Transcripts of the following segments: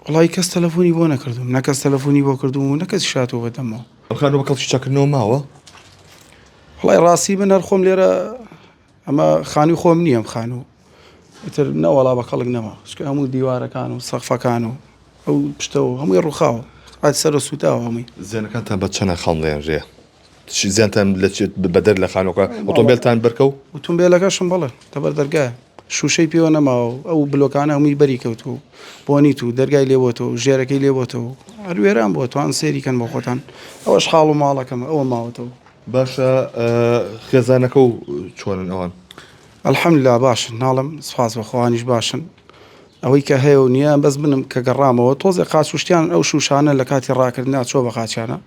وەڵی کەس تەلەفۆنی بۆ نەکردوم نە کەس تەلەفۆنی بۆ کردوم و نە کەسیش هاتووە بە دەمەوە. ئەم خانووە بە کەڵکی چاککردنەوە ماوە؟ وەڵی ڕاستی من هەر خۆم لێرە ئەمە خانووی خۆم نییە ئەم خانوو ئیتر نەوەڵا بە کەڵک نەما چونکە هەموو دیوارەکان و سەقفەکان و ئەو پشتەوە هەمووی ڕووخاوە قاچ سەرەوە سووتاوە هەمووی. زیانەکانتان بە چەنە خەمڵێنرێ؟ زیانتان لە چ بەدەر لە خانووەکە ئۆتۆمبێلتان بەرکەوت؟ ئۆتۆمبێلەکەشم بەڵێ لەبەر دەرگایە شووشەی پێوە نەماوە و ئەو بلۆکانە هەمووی بەری کەوتووە و بۆنیت و دەرگای لێ بۆتەوە و ژێرەکەی لێ بۆتەوە و هەر وێران بووە توان سەیری کەن بۆ خۆتان ئەوەش حاڵ و ماڵەکەمە ئەوە ماوەتەوە. باشە خێزانەکە و چۆنن ئەوان؟ الحمدللە باشن ناڵێم سوپاس بۆ خوا ئەوانیش باشن ئەوەی کە هەیە و نییە بەس منم کە گەڕامەوە تۆزێ قاچ و شتیان ئەو شوشانە لە کاتی ڕاکردنا چۆ بە قاچیانە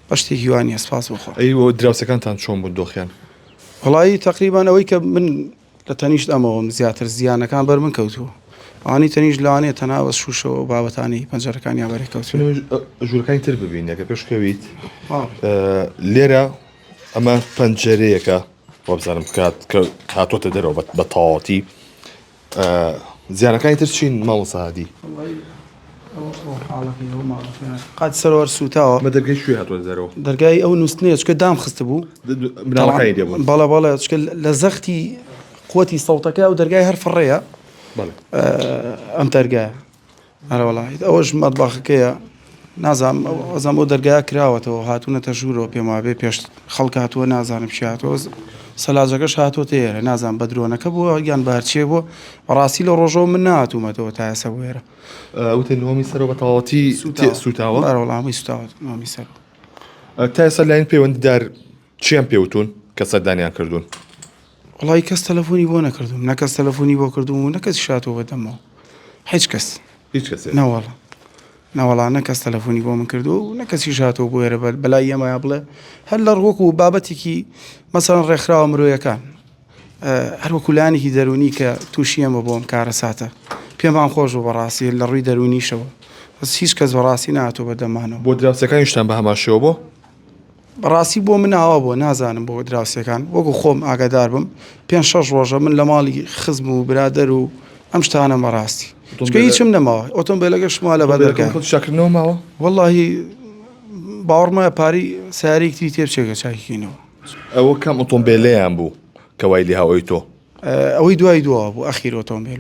بە شتێکی وا نییە سپاس بۆ خوا. ئەی دراوسێکانتان چۆن بوون دۆخیان؟ وەڵایی تەقریبەن ئەوەی کە من لە تەنیشت ئەمەوەم زیاتر زیانەکان بەر من کەوتووە ئەوانەی تەنیشت لەوانەیە تەنها بەس شوشە و بابەتانی پەنجەرەکانیان بەرێ کەوتووە. ژوورەکانی تر ببینە کە پێشکەویت لێرە ئەمە پەنجەرەیەکە وابزانم کات کە هاتۆتە دەرەوە بە تەواوەتی زیانەکانی تر چین مامۆستا هادی؟ قاچ سەرەوە سوتاوە. بە دەرگای کوێ هاتووە دەرەوە؟ دەرگای ئەو نووستنەیە چونکە دام خستبوو. مناڵەکانی لێ بوون. بەڵێ بەڵێ چونکە لە زەختی قوتی سەوتەکە ئەو دەرگای هەر فڕێیە. بەڵێ. ئەم دەرگایە. ئەرەوەڵا ئەوەش مەتبەخەکەیە نازانم ئەزانم ئەو دەرگایە کراوەتەوە هاتوونەتە ژوورەوە پێم وابێ پێش خەڵک هاتووە نازانم چی هاتووە سەلاجەکەش هاتووەتە ئێرە نازانم بە درۆنەکە بووە یان بە هەرچییەک بووە بەڕاستی لەو ڕۆژەوە من نەهاتوومەتەوە تا ئێستا بۆ ئێرە. وتت نهۆمی سەرەوە بە تەواوەتی سووتاوە؟ ئەرەوەڵا هەمووی سووتاوە نهۆمی سەرەوە. تا ئێستا لایەن پەیوەندیدار چیان پێ وتوون کە سەردانیان کردوون؟ وەڵی کەس تەلەفۆنی بۆ نەکردوم نە کەس تەلەفۆنی بۆ کردوم و نە کەسیش هاتووە بە دەمەوە هیچ کەس هیچ کەسێ نەوەڵا نەوەڵا نە کەس تەلەفۆنی بۆ من کردووە و نە کەسیش هاتووە بۆ ئێرە بەلای ئێمە بڵێ هەر لە ڕوەک و بابەتێکی مەسەڵەن ڕێکخراوە مرۆیەکان هەر وەکو لایەنێکی دەروونی کە تووشی ئێمە بۆ ئەم کارەساتە پێمان خۆش بوو بەڕاستی لە ڕووی دەروونیشەوە بەس هیچ کەس بەڕاستی نهاتووە بە دەمانەوە بۆ دراوسێکانیشتان بە هەمان شێوە بۆ؟ بەڕاستی بۆ من ئاوا بووە نازانم بۆ دراوسێکان وەکو خۆم ئاگادار بم پێنج شەش ڕۆژە من لە ماڵی خزم و برادەر و ئەم شتانەم بەڕاستی چونکە هیچم نەماوە ئۆتۆمبیلەکەشم وا لە بەردەرگایە خۆت شاکردنەوە ماوە؟ وەڵاهی باوەڕم وایە پارەی سەیارەیەکی تری تێ بچێت کە چاکیکەینەوە. ئەوە کام ئۆتۆمبیلەیان بوو کە وای لێ هاوەی تۆ؟ ئەوەی دوای دواوە بوو ئەخیر ئۆتۆمبیل.